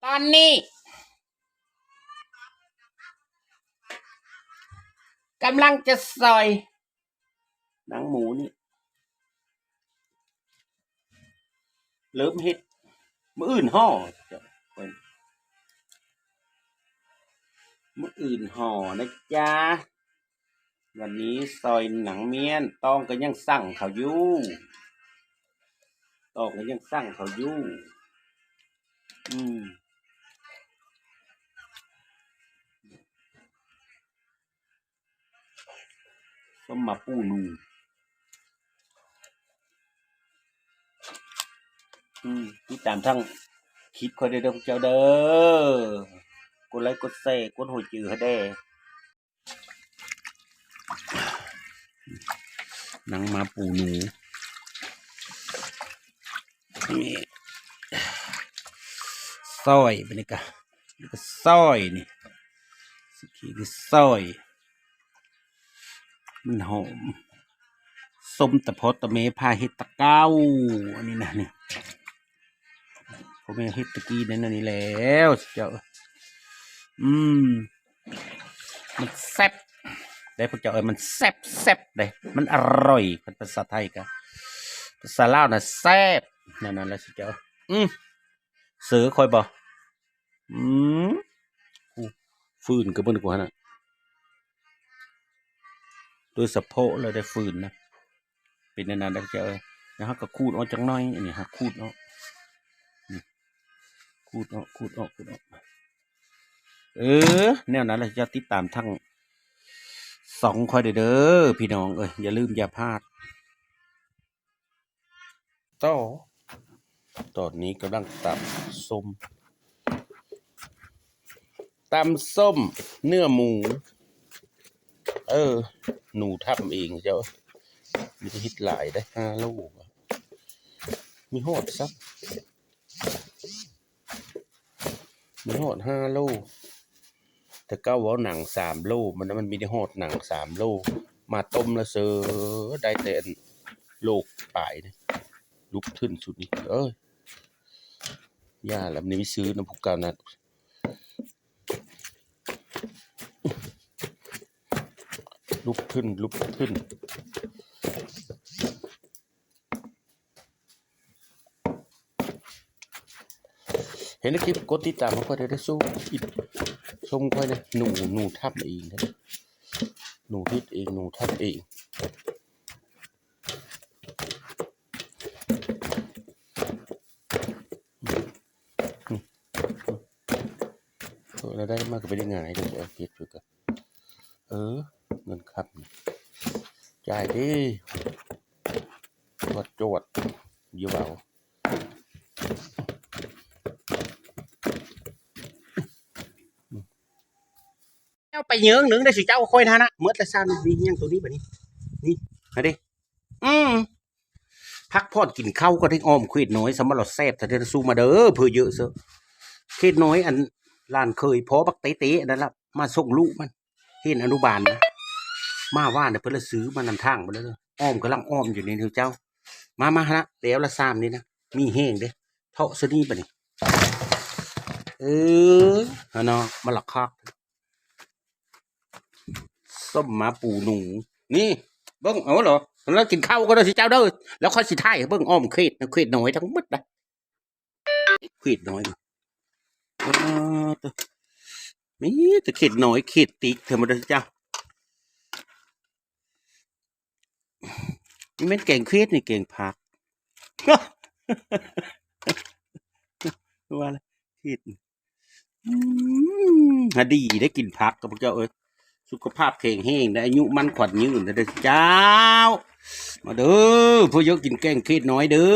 ຕອນນີ້ກຳລັງຈະຊອຍໜັງໝູນີ້ ເລີ່ມເຮັດ ມື້ອື່ນຫໍ່ ມື້ອື່ນຫໍ່ນະຈ໊ະ. ວັນນີ້ຊອຍໜັງມ້ຽນ ຕ້ອງກໍຍັງສັ່ງເຂົາຢູ່ ຕ້ອງກໍຍັງສັ່ງເຂົາຢູ່ ອືມ. ສົ້ມໝາປູໜູ ອືມ ຕິດຕາມທາງຄລິບຂ້ອຍເດີ ເດີພວກເຈົ້າເດີ ກົດໄລກົດແຊ ກົດຫົວຈື່ໃຫ້ແດ່. ໜັງໝາປູໜູ ນີ້ ຊອຍ ບາດນີ້ກະ ນີ້ກະຊອຍ ນີ້ ຊິຂີ້ນີ້ຊອຍ ມັນຫອມ ສົ້ມຕະເພາະຕະແມ່ພາເຮັດຕະເກົ່າ ອັນນີ້ນະ ນີ້ ພໍ່ແມ່ເຮັດຕະກີ້ນັ້ນ ອັນນີ້ແລ້ວ ເຈົ້າ ອືມ. ມັນແຊບເດ້ພວກເຈົ້າເອີຍ ມັນແຊບ ແຊບເດ້ ມັນອະຮ່ອຍ ຄັນພາສາໄທກະ ພາສາລາວນະແຊບ ແນວນັ້ນແຫຼະເຈົ້າ. ອືມ ເສີຂ້ອຍບໍ່ ອືມ ຟື້ນກະເບິ່ງກວ່າຫັ້ນນະ ໂດຍສະເພາະເລີຍໄດ້ຟື້ນນະ. ເປັນແນວນັ້ນເດີເຈົ້າເອີຍ ແລ້ວເຮົາກໍຂູດອອກຈັກໜ້ອຍ ອັນນີ້ເຮົາຂູດອອກ ຂູດອອກ ຂູດອອກ ຂູດອອກ ເອີ ແນວນັ້ນແຫຼະ ເຈົ້າຕິດຕາມທາງຊ່ອງຂ້ອຍເດີ ເດີ ພີ່ນ້ອງເອີຍ ຢ່າລືມຢ່າພາດ. ຕໍ່ ຕອນນີ້ກຳລັງຕຳສົ້ມ ຕຳສົ້ມເນື້ອໝູ ເອີ ໜູທຳເອງເຈົ້າ ມີແຕ່ເຮັດຫຼາຍເດ້ ຫ້າໂລ ມີຮອດຊ້ຳ ມີຮອດຫ້າໂລ ແຕ່ເກົ່າເວົ້າໜັງສາມໂລ ມັນ ມັນມີແຕ່ຮອດໜັງສາມໂລ ມາຕົ້ມລະເຊີ ໄດ້ແຕ່ອັນໂລປາຍນີ້ ລຸກທຶນສຸດນີ້ ເອີຍ ຢ່າລະ ມັນມີຊື້ນຳຜູ້ເກົ່ານັ້ນ ລຸກຂຶ້ນ ລຸກຂຶ້ນ ເຫັນໃນຄລິບກົດຕິດຕາມໃຫ້ຂ້ອຍເດີ ສູ້ກິນ ຊົມຂ້ອຍແດ່ ໜູ ໜູທຳເອງເດ້ ໜູເຮັດເອງ ໜູທຳເອງ. ເອີ ແລ້ວໄດ້ມາກໍບໍ່ໄດ້ງ່າຍເດ້ ເຮັດຄືກັນ ເອີ ເງິນຄຳ ຈ່າຍເດ້ ຈວດໆ ຢູ່ເວົ້າ. ແລ້ວໄປເຍີງໜຶ່ງໄດ້ ຊິເຈົ້າຂ້ອຍຫັ້ນນະ ໝົດລະຊານ ນີ້ຍັງໂຕນີ້ບາດນີ້ ນີ້ ຫັ້ນເດ້ ອືມ ພັກຜ່ອນກິນເຂົ້າກໍໄດ້ ອ້ອມເຂດນ້ອຍ ສຳລັບແຊບແທ້ໆ ສູ້ມາເດີ ເພື່ອເຍອະເຊີ ເຂດນ້ອຍ ອັນ ຫຼານເຂີຍພໍ່ບັກເຕເຕນັ້ນລະ ມາສົ່ງລູກມັນ ຮຽນອະນຸບານນະ ມາວານນະ ເພິ່ນລະຊື້ມານຳທາງພຸ້ນເດີ ອ້ອມ ກຳລັງອ້ອມຢູ່ນີ້ເດີເຈົ້າ ມາ ມາຫັ້ນນະ ແລ້ວລະຊາມນີ້ນະ ມີແຮງເດ້ ເທາະຊະນີ້ບາດນີ້ ເອີ ຫັ້ນເນາະ ມາລະຄັກ. ສົ້ມໝາປູໜູ ນີ້ ເບິ່ງເອົາເນາະ ແລ້ວກິນເຂົ້າກໍໄດ້ຊິເຈົ້າເດີ ແລ້ວຂ້ອຍຊິຖ່າຍໃຫ້ເບິ່ງອ້ອມເຂດ ເຂດນ້ອຍທັງໝົດນະ ເຂດນ້ອຍ ເອີ ມີແຕ່ເຂດນ້ອຍເຂດຕິກເທົ່ານັ້ນເດີເຈົ້າ. ມັນແມ່ນແກງເຂດນີ້ ແກງຜັກ ວ່າລະເຂດ ອືມ ຫາດີໄດ້ກິນຜັກກັບພວກເຈົ້າເອີຍ ສຸຂະພາບແຂງແຮງ ໄດ້ອາຍຸໝັ້ນຂວັນຍືນເດີເຈົ້າ ມາເດີ ພວກເຈົ້າກິນແກງເຂດນ້ອຍເດີ.